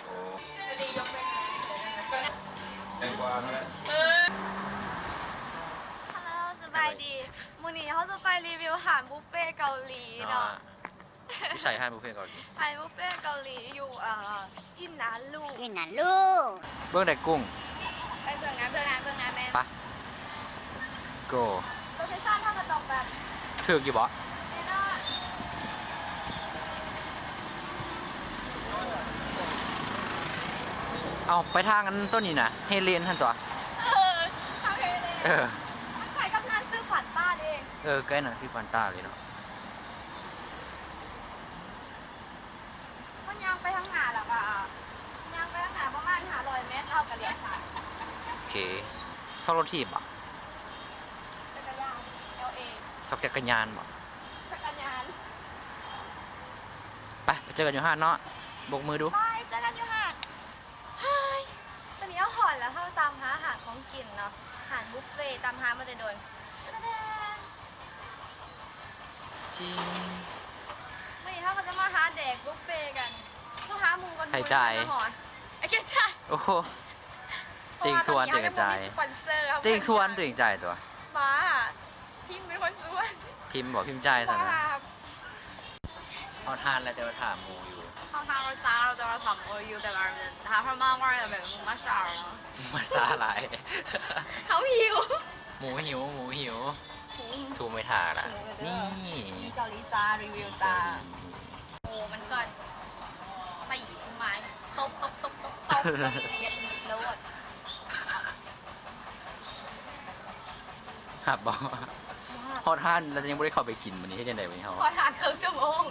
ຮັລໂຫຼ ສະບາຍດີ. ມື້ນີ້ເຮົາຈະໄປຣີວິວອາຫານບຸບເຟເກົາຫຼີເນາະ. ຢູ່ໃສຮ້ານບຸບເຟເກົາຫຼີ? ຮ້ານບຸບເຟເກົາຫຼີຢູ່ ເອີ ອິນນາລຸ ອິນນາລຸ. ເບິ່ງໄດ້ກຸ້ງ. ໄປເບິ່ງນະ ເບິ່ງນະ ເບິ່ງນະແມ່ນ. ໄປ ໂກ. ໂລເຄຊັນເຮົາກໍຕ້ອງແບບ ຖືກຢູ່ບໍ່? ແນ່ນອນ. ເອົາ ໄປທາງອັນໂຕນີ້ນະ ເຮເລນຫັ້ນຕົວະ. ເອີ ທາງເຮເລນ. ເອີ ມັນໃກ້ກັບຮ້ານຊື້ຟານຕາເດ້. ເອີ ໃກ້ໜັງສືຟານຕາເລີຍເນາະ. ເຮົາຍ່າງໄປທາງໜ້າ ແລ້ວກໍຍ່າງໄປທາງໜ້າປະມານຫ້າຮ້ອຍແມັດ ແລ້ວກໍລ້ຽວຊ້າຍ. ໂອເຄ. ຊອກລົດຖີບບໍ? ຈັກກະຍານ ແອລເອ. ຊອກຈັກກະຍານບໍ? ຈັກກະຍານ. ໄປ ໄປເຈີກັນຢູ່ຮ້ານເນາະ. ໂບກມືດູ. ໄປ ເຈີກັນຢູ່ຮ້ານ. ເຮີ້ຍ ຕອນນີ້ເຮົາຮ້ອນແລ້ວ ເຮົາຕາມຫາຮ້ານຂອງກິນເນາະ ຮ້ານບຸບເຟ ຕາມຫາມາແຕ່ດົນ. ຕະແດນ. ຈິງ. ມື້ນີ້ເຮົາກໍຈະມາຫາແດກບຸບເຟກັນ. ໂທຫາໝູ່ກ່ອນ. ໃຜຈ່າຍ? ໄອ້ແກຈ່າຍ. ໂອ້ໂຫ ເຕັງຊວນ ເຕັງກະຈາຍ. ເພາະວ່າຕອນນີ້ເຮົາຍັງບໍ່ມີສະປອນເຊີ ເຕັງຊວນ ເຕັງຈ່າຍຕົວະ. ບ້າ ພິມເປັນຄົນຊວນ. ພິມບໍ? ພິມຈ່າຍຊັ້ນນະ. ຮອດຮ້ານແລ້ວ ແຕ່ວ່າຖາມໝູ່ຢູ່. ຮອດຮ້ານແລ້ວຈ້າ ເຮົາຈະມາຖາມໝູ່ຢູ່ ແຕ່ວ່າຖ້າເຮົາມາໄວແລ້ວແບບໝູ່ມາຊ້າເນາະ. ມາຊ້າຫຼາຍ. ເຮົາຫິວ. ໝູ່ຫິວ ໝູ່ຫິວ. ຫູ ຊູມໄວ້ຖ້າລະ. ນີ້ ມີເກົາຫຼີຈ້າ ຣີວິວຈ້າ. ໂອ້ ມັນກ່ອນ ຕີມາ ຕົບ ຕົບ ຕົບ ຕົບ ຕົບ ລຽນໂລດ. ຮັບບໍ່? ຮອດຮ້ານແລ້ວຍັງບໍ່ໄດ້ເຂົ້າໄປກິນ. ມື້ນີ້ເຮັດຈັ່ງໃດມື້ນີ້ເຮົາ? ຮອດຮ້ານເຄິ່ງຊົ່ວໂມງ.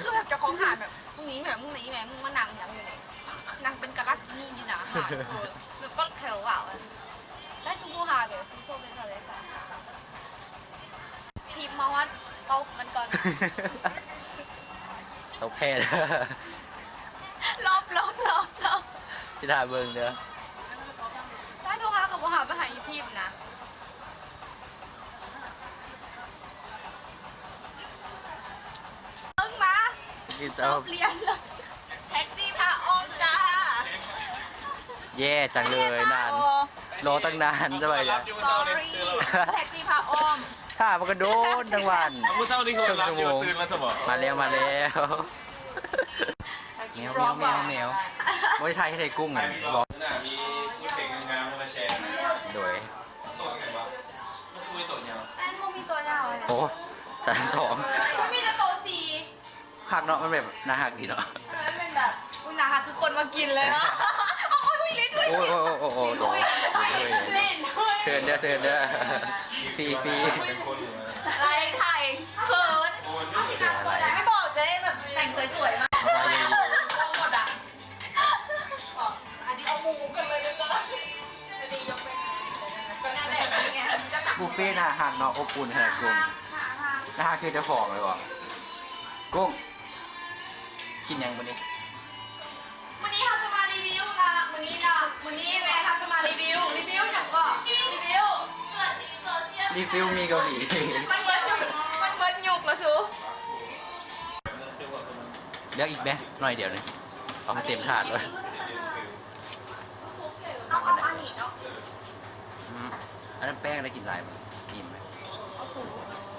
ຄືແບບເຈົ້າຂອງຮ້ານແບບ ມຶງໜີແມະ ມຶງໜີແມະ ມຶງມານັ່ງຫຍັງຢູ່ນີ້? ນັ່ງເປັນກະລາກິນີຢູ່ໜ້າຮ້ານ. ເອີ ແບບກໍແຖວວ່າ ໄດ້ຊຸມຜູ້ຫາແບບຊຸມໂທເປັນເທົ່າໃດຊະ? ທີມມາຮອດ stop ມັນກ່ອນ. ຕົບແພ້ເດີ. ລົບ ລົບ ລົບ ລົບ. ຊິຖ້າເບິ່ງເດີ. ໄດ້ໂທຫາກໍບໍ່ຫາ ໄປຫາອີພີບນະ. ເບິ່ງມາ ກິນຕໍ່. ຕົບລຽນ ແທັກຊີພາອ້ອມຈ້າ. ແຍ່ຈັງເລີຍນານ. ລໍຕັ້ງນານ. ສະບາຍດີ. Sorry ແທັກຊີພາອ້ອມ. ຖ້າມັນກະໂດນທັງວັນ. ເຄິ່ງຊົ່ວໂມງ. ມາແລ້ວ ມາແລ້ວ. ແມວ ແມວ ແມວ ແມວ. ບໍ່ໄດ້ຖ່າຍໃຫ້ໄດ້ກຸ້ງຫັ້ນບໍ? ມີເພງງາມໆມາແຊ. ໂດຍ. ໂຕແມ່ນບໍ່? ມັນຄືໂຕຍາວ. ແມ່ນບໍ່ມີໂຕຍາວເລີຍ. ໂອ້ ຊັ້ນສອງ. ມັນມີແຕ່ໂຕສີ່. ຄັກເນາະ ມັນແບບໜ້າຮັກດີເນາະ. ເອີ ມັນແບບ ອຸ້ຍ ໜ້າຮັກຄືຄົນມາກິນເລີຍເນາະ. ໂອ້ຍ ໂອ້ຍ ໂອ້ຍ ໂອ້ຍ ໂອ້ຍ. ເຊີນເດີ ເຊີນເດີ. ຟຣີ ຟຣີ. ໄລ່ຖ່າຍ ເຂີນ. ເອົາຊິຄັກໂຕໃດ ໄປບອກຈະໄດ້ແບບແຕ່ງສວຍໆມາ. ອັນນີ້ເອົາໝູກັນເລີຍນະຈ໊ະ. ກໍນັ້ນແຫຼະ ນີ້ໄງ ບຸບເຟໜ້າຮັກເນາະ ອົບອຸ່ນຂະໜາດ. ກຸ້ງ ໜ້າຮັກຄືເຈົ້າຂອງເລີຍບໍ? ກຸ້ງ ກິນຫຍັງມື້ນີ້? ມື້ນີ້ເຮົາຈະມາຣີວິວນະ ມື້ນີ້ນະ ມື້ນີ້ແມ່ນເຮົາຈະມາຣີວິວ. ຣີວິວຫຍັງກໍ? ຣີວິວ ຣີວິວໝີ່ເກົາຫຼີ. ມັນເບິດຍຸກ ມັນເບິດຍຸກແລ້ວຊູ. ເລືອກອີກແມະ ໜ້ອຍດຽວໜຶ່ງ ເອົາໃຫ້ເຕັມຖາດເລີຍ. ເອົາ ເອົາອັນນີ້ເນາະ. ອືມ ອັນນັ້ນແປ້ງໄດ້ກິນຫຼາຍບໍ່? ອີ່ມໄໝ? ເອົາສູງ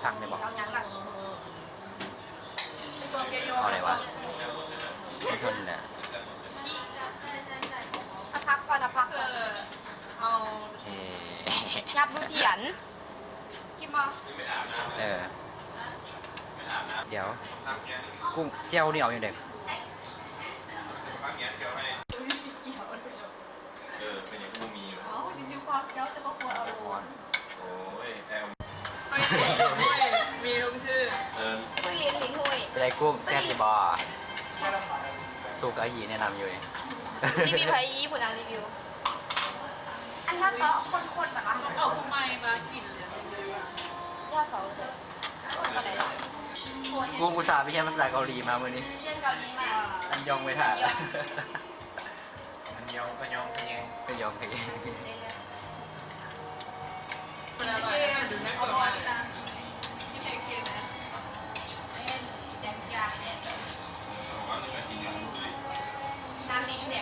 ຜັກໄດ້ບໍ່? ເອົາຫຍັງລະ? ເອົາໄດ້ວະ? ເອົາເທົ່ານີ້ແຫຼະ. ເອົາຜັກກ່ອນ ເອົາຜັກກ່ອນ. ເອີ ເອົາ ຫຍັບດູຖຽນ. ກິນບໍ່? ເອີ ດຽວ ກຸ້ງ ແຈ່ວນີ້ເອົາຈັ່ງໃດ? ເອີ ເປັນຫຍັງຄືບໍ່ມີ? ເອົາ ມີຢູ່ຄວາມແຈ່ວ ແຕ່ກໍຄວນເອົາ. ໂອ້ຍ ແອວ ມີລົງຊື່ ເອີ ເປັນໄດກຸ້ງ ແຊບຢູ່ບໍ່? ສູກະອີແນະນຳຢູ່ນີ້. ຣີວິວໃຜອີ່ພຸ້ນນະ ຣີວິວ. ອັນນັ້ນກໍຄົນໆ ແບບວ່າເອົາຜູ້ໃໝ່ມາກິນເລີຍ. ກູອຸດສ່າໄປຮຽນພາສາເກົາຫຼີມາມື້ນີ້. ຮຽນເກົາຫຼີມາ. ອັນຢອງໄປຖ້າ. ອັນຍອງ ຂະຍອງ ຂະແຍງ ຂະຍອງ ຂະແຍງ. ນ້ຳນີ້ແບ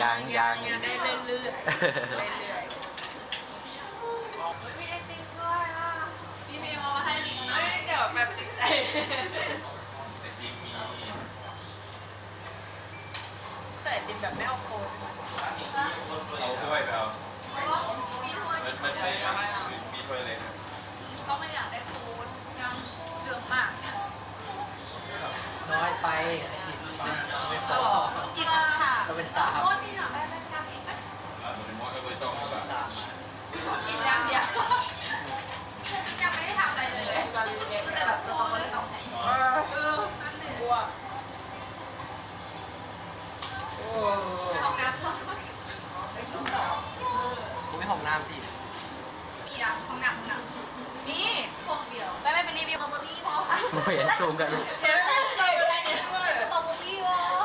ຍັງ ຍັງ ຍັງໄດ້ເລື້ອຍໆ ເລື້ອຍໆ ມີໄອຕິມດ້ວຍອ່ະ ມີເມວມາໃຫ້ລິນ ເອີຍ ດຽວແບບຕິດໃຈ ໄອຕິມມີ ແຕ່ໄອຕິມແບບແນວໂຄນ ເອົາຖ້ວຍໄປເອົາ ມັນ ມັນມີ ມີຖ້ວຍເລັກ ເຂົາກໍຢາກໄດ້ໂຄນ ຍັງເຫຼືອມາກ ນ້ອຍໄປ ກິນ ກິນແລ້ວ ກໍເປັນສາມ ກິນຢ່າງດຽວ ຍັງໄມ່ໄດ້ທຳອະໄລເລີຍ ແຕ່ແບບສະຕໍເບີຣີ ເອີ ເອີ ນັ້ນແຫຼະ ໂອ້ ເຂົ້າຫ້ອງນ້ຳ ໄປກິນຕໍ່ ບໍ່ມີຫ້ອງນ້ຳຕິ ນີ້ນະ ຫ້ອງນ້ຳ ຫ້ອງນ້ຳ ນີ້ ຫ້ອງດຽວ ໄປ ໄປ ໄປຣີວິວສະຕໍເບີຣີພໍ ບໍ່ເຫັນຊູມກັນ ດຽວ ສະຕໍເບີຣີບໍ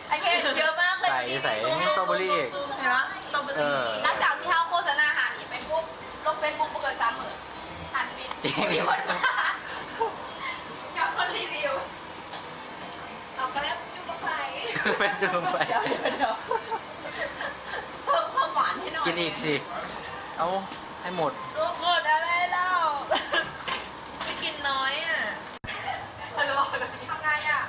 ໂອເຄ ເຍອະມາກເລີຍ ໃສ່ ໃສ່ ມີສະຕໍເບີຣີອີກ ເຫັນປະ ສະຕໍເບີຣີ ເອີ ຫຼັງຈາກທີ່ເຮົາໂຄສະນາຮ້ານນີ້ໄປປຸບ ລົງເຟສບຸກບໍ່ເກີນສາມມື້ ຮ້ານປິດ ມີຄົນມາ ກັບຄົນຣີວິວ ເອົາກະແລັບຈຸດລົງໄຟ ແມ່ນຈຸດລົງໄຟ ດຽວໆ ເພີ່ມຄວາມຫວານໃຫ້ໜ້ອຍ ກິນອີກຊິ ເອົາໃຫ້ໝົດ ໝົດອະໄລເລົ່າ ໄປກິນນ້ອຍອະ ທຳໄງອະ?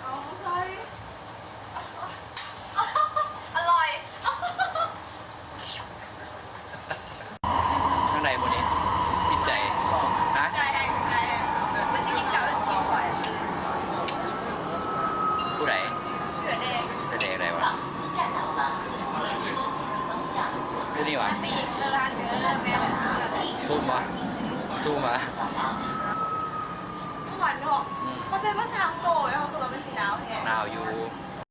ເອົາໃສ່ ອະລ່ອຍ ຈັ່ງໃດມື້ນີ້? ຕິດໃຈ ຮະ? ໃຈແຮງ ໃຈແຮງ ມັນຊິກິນເຈົ້າ ມັນຊິກິນຂ້ອຍ ຜູ້ໃດ? ເສືອແດງ ເສືອແດງໃດວະ? ຜູ້ນີ້ຫວາ? ອັນນີ້ ເອີ ອັນ ເອີ ແມ່ນ ອັນນັ້ນແຫຼະ ຊູມບໍ່? ຊູມຫວາ? ເມື່ອວານເນາະ ອືມ ເຂົາໃສ່ມາສາມໂຕ ແລ້ວເຂົາຄືວ່າມັນຊິໜາວແຮງ ໜາວຢູ່.